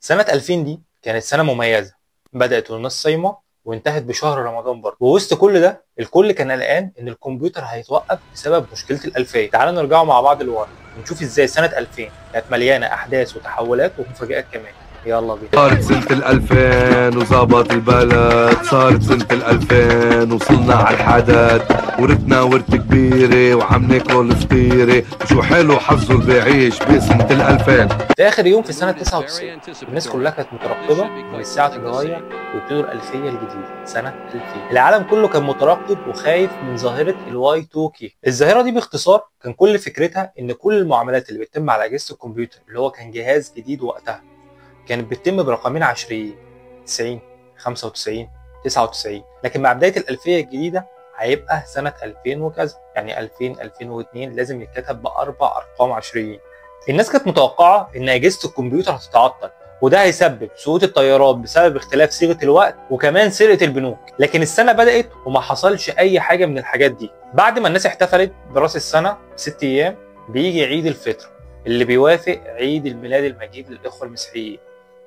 سنة 2000 دي كانت سنة مميزة، بدات والناس صايمه وانتهت بشهر رمضان برضه. ووسط كل ده الكل كان قلقان ان الكمبيوتر هيتوقف بسبب مشكلة الالفية. تعالوا نرجعوا مع بعض لورا ونشوف ازاي سنة 2000 كانت مليانة احداث وتحولات ومفاجآت كمان. يلا بينا. صارت سنة 2000 وظبط البلد، صارت سنة 2000 وصلنا على الحدث، ورثنا ورث كبيرة وعم ناكل فطيرة، شو حلو حظه اللي بيعيش بسنة 2000. في آخر يوم في سنة 99 الناس كلها كانت مترقبة إن الساعة تتغير ويبتدوا الألفية الجديدة سنة 2000. العالم كله كان مترقب وخايف من ظاهرة ال Y2K. الظاهرة دي باختصار كان كل فكرتها إن كل المعاملات اللي بتتم على أجهزة الكمبيوتر اللي هو كان جهاز جديد وقتها كانت بتتم برقمين عشريين 90 95 99، لكن مع بداية الألفية الجديدة هيبقى سنة 2000 وكذا، يعني 2000 2002 لازم يتكتب بأربع أرقام عشريين. الناس كانت متوقعة إن أجهزة الكمبيوتر هتتعطل وده هيسبب سقوط الطيارات بسبب اختلاف صيغة الوقت وكمان سرقة البنوك، لكن السنة بدأت وما حصلش أي حاجة من الحاجات دي. بعد ما الناس احتفلت براس السنة 6 أيام بيجي عيد الفطر اللي بيوافق عيد الميلاد المجيد للإخوة المسيحيين.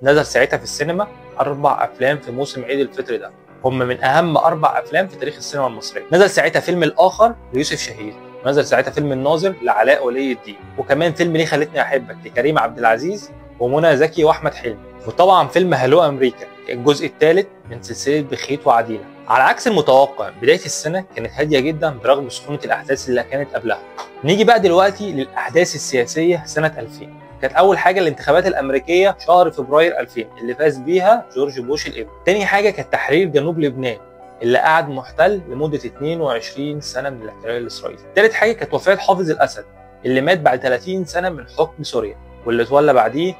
نزل ساعتها في السينما 4 أفلام في موسم عيد الفطر ده، هم من أهم 4 أفلام في تاريخ السينما المصرية. نزل ساعتها فيلم الآخر ليوسف شاهين، ونزل ساعتها فيلم الناظر لعلاء ولي الدين، وكمان فيلم ليه خلتني أحبك لكريم عبد العزيز ومنى زكي وأحمد حلمي، وطبعا فيلم هلو أمريكا الجزء الثالث من سلسلة بخيت وعديلة. على عكس المتوقع بداية السنة كانت هادية جدا برغم سخونة الأحداث اللي كانت قبلها. نيجي بقى دلوقتي للأحداث السياسية سنة 2000. كانت أول حاجة الانتخابات الأمريكية شهر فبراير 2000 اللي فاز بيها جورج بوش الابن. تاني حاجة كانت تحرير جنوب لبنان اللي قعد محتل لمدة 22 سنة من الاحتلال الإسرائيلي. تالت حاجة كانت وفاة حافظ الأسد اللي مات بعد 30 سنة من حكم سوريا واللي اتولى بعديه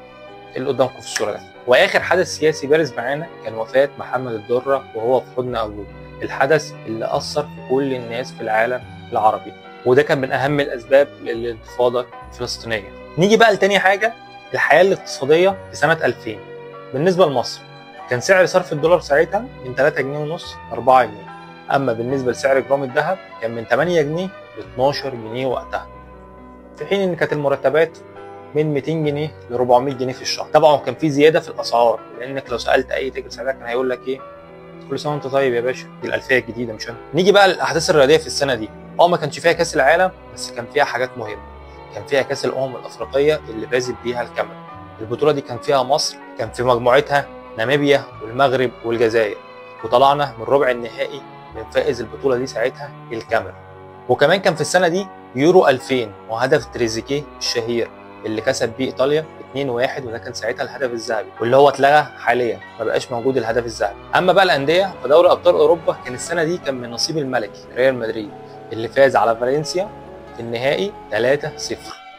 اللي قدامكم في الصورة ده. وآخر حدث سياسي بارز معانا كان وفاة محمد الدرة وهو في حضن أبوه، الحدث اللي أثر في كل الناس في العالم العربي، وده كان من أهم الأسباب للانتفاضة الفلسطينية. نيجي بقى لتاني حاجة، الحياة الاقتصادية في سنة 2000. بالنسبة لمصر كان سعر صرف الدولار ساعتها من 3.5 جنيه ل 4 جنيه، أما بالنسبة لسعر جرام الذهب كان من 8 جنيه ل 12 جنيه وقتها، في حين إن كانت المرتبات من 200 جنيه ل 400 جنيه في الشهر. طبعا كان في زيادة في الأسعار، لأنك لو سألت أي تاجر ساعتها كان هيقول لك إيه، كل سنة وأنت طيب يا باشا، دي الألفية الجديدة مش أنا. نيجي بقى للأحداث الرياضية في السنة دي. ما كانش فيها كأس العالم بس كان فيها حاجات مهمة. كان فيها كأس الأمم الأفريقية اللي فازت بيها الكاميرون. البطولة دي كان فيها مصر، كان في مجموعتها ناميبيا والمغرب والجزائر، وطلعنا من ربع النهائي من فائز البطولة دي ساعتها الكاميرون. وكمان كان في السنة دي يورو 2000 وهدف تريزيجيه الشهير اللي كسب بيه إيطاليا 2-1، وده كان ساعتها الهدف الذهبي واللي هو اتلغى حاليا، ما بقاش موجود الهدف الذهبي. أما بقى الأندية فدوري أبطال أوروبا كان السنة دي كان من نصيب الملكي ريال مدريد اللي فاز على فالنسيا في النهائي 3-0.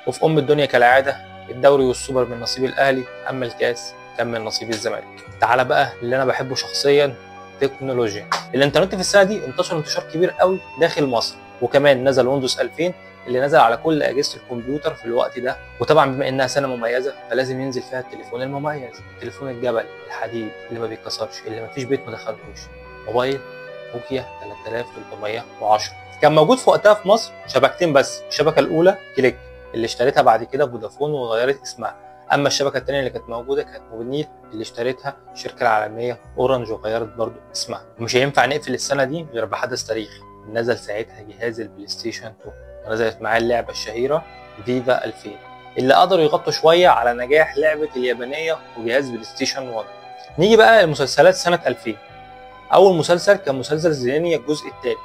وفي أم الدنيا كالعادة الدوري والسوبر من نصيب الأهلي، أما الكاس كان من نصيب الزمالك. تعال بقى اللي أنا بحبه شخصيا، تكنولوجيا. الإنترنت في السنة دي انتشر انتشار كبير قوي داخل مصر، وكمان نزل ويندوز 2000 اللي نزل على كل أجهزة الكمبيوتر في الوقت ده. وطبعا بما إنها سنة مميزة فلازم ينزل فيها التليفون المميز، تليفون الجبل الحديد اللي ما بيتكسرش، اللي ما فيش بيت ما دخلهوش، موبايل نوكيا 3310. كان موجود في وقتها في مصر شبكتين بس، الشبكة الأولى كليك اللي اشتريتها بعد كده فودافون وغيرت اسمها، أما الشبكة الثانية اللي كانت موجودة كانت موبينيل اللي اشتريتها الشركة العالمية أورنج وغيرت برضو اسمها. ومش هينفع نقفل السنة دي غير بحدث تاريخي، نزل ساعتها جهاز البلاي ستيشن 2 ونزلت معاه اللعبة الشهيرة فيفا 2000 اللي قدروا يغطوا شوية على نجاح لعبة اليابانية وجهاز بلاي ستيشن 1. نيجي بقى للمسلسلات سنة 2000. أول مسلسل كان مسلسل زينيا الجزء الثاني.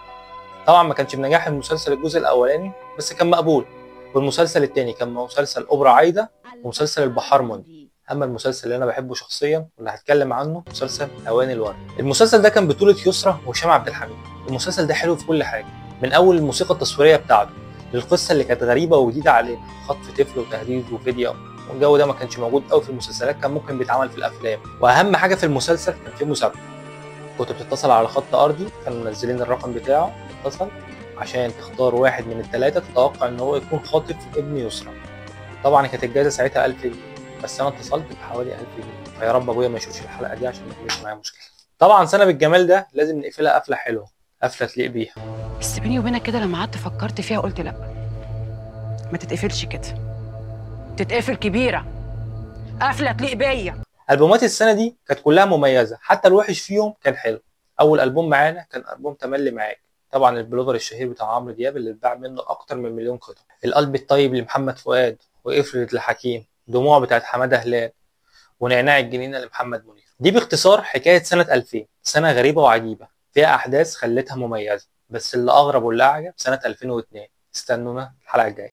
طبعا ما كانش بنجاح المسلسل الجزء الاولاني بس كان مقبول. والمسلسل الثاني كان مسلسل أوبرا عايدة ومسلسل البحار مندي. اما المسلسل اللي انا بحبه شخصيا واللي هتكلم عنه مسلسل اوان الورد. المسلسل ده كان بطولة يسرا وهشام عبد الحميد. المسلسل ده حلو في كل حاجة، من اول الموسيقى التصويرية بتاعته للقصة اللي كانت غريبة وجديدة علينا، خطف طفل وتهديد وفدية، والجو ده ما كانش موجود قوي في المسلسلات، كان ممكن بيتعمل في الافلام. واهم حاجة في المسلسل كان فيه مسابقة، كنت بتتصل على خط ارضي كانوا منزلين الرقم بتاعه، تتصل عشان تختار واحد من الثلاثة تتوقع ان هو يكون خاطف ابن يسرا. طبعا كانت الجائزة ساعتها 1000 جنيه، بس انا اتصلت بحوالي 1000 جنيه، فيا رب ابويا ما يشوفش الحلقة دي عشان ما يعملش معايا مشكلة. طبعا سنة بالجمال ده لازم نقفلها قفله حلوة، قفله تليق بيها. بس بيني وبينك كده لما قعدت فكرت فيها قلت لا، ما تتقفلش كده، تتقفل كبيرة، قفله تليق بيا. البومات السنة دي كانت كلها مميزة، حتى الوحش فيهم كان حلو. اول البوم معانا كان البوم تملي معاك، طبعا البلوفر الشهير بتاع عمرو دياب اللي اتباع منه اكتر من 1,000,000 قطعه. القلب الطيب لمحمد فؤاد، وافرد لحكيم، دموع بتاعت حمادة هلال، ونعناع الجنينة لمحمد منير. دي باختصار حكاية سنة 2000، سنة غريبة وعجيبه فيها احداث خلتها مميزة. بس اللي اغرب واللي اعجب سنة 2002. استنونا الحلقة الجاية.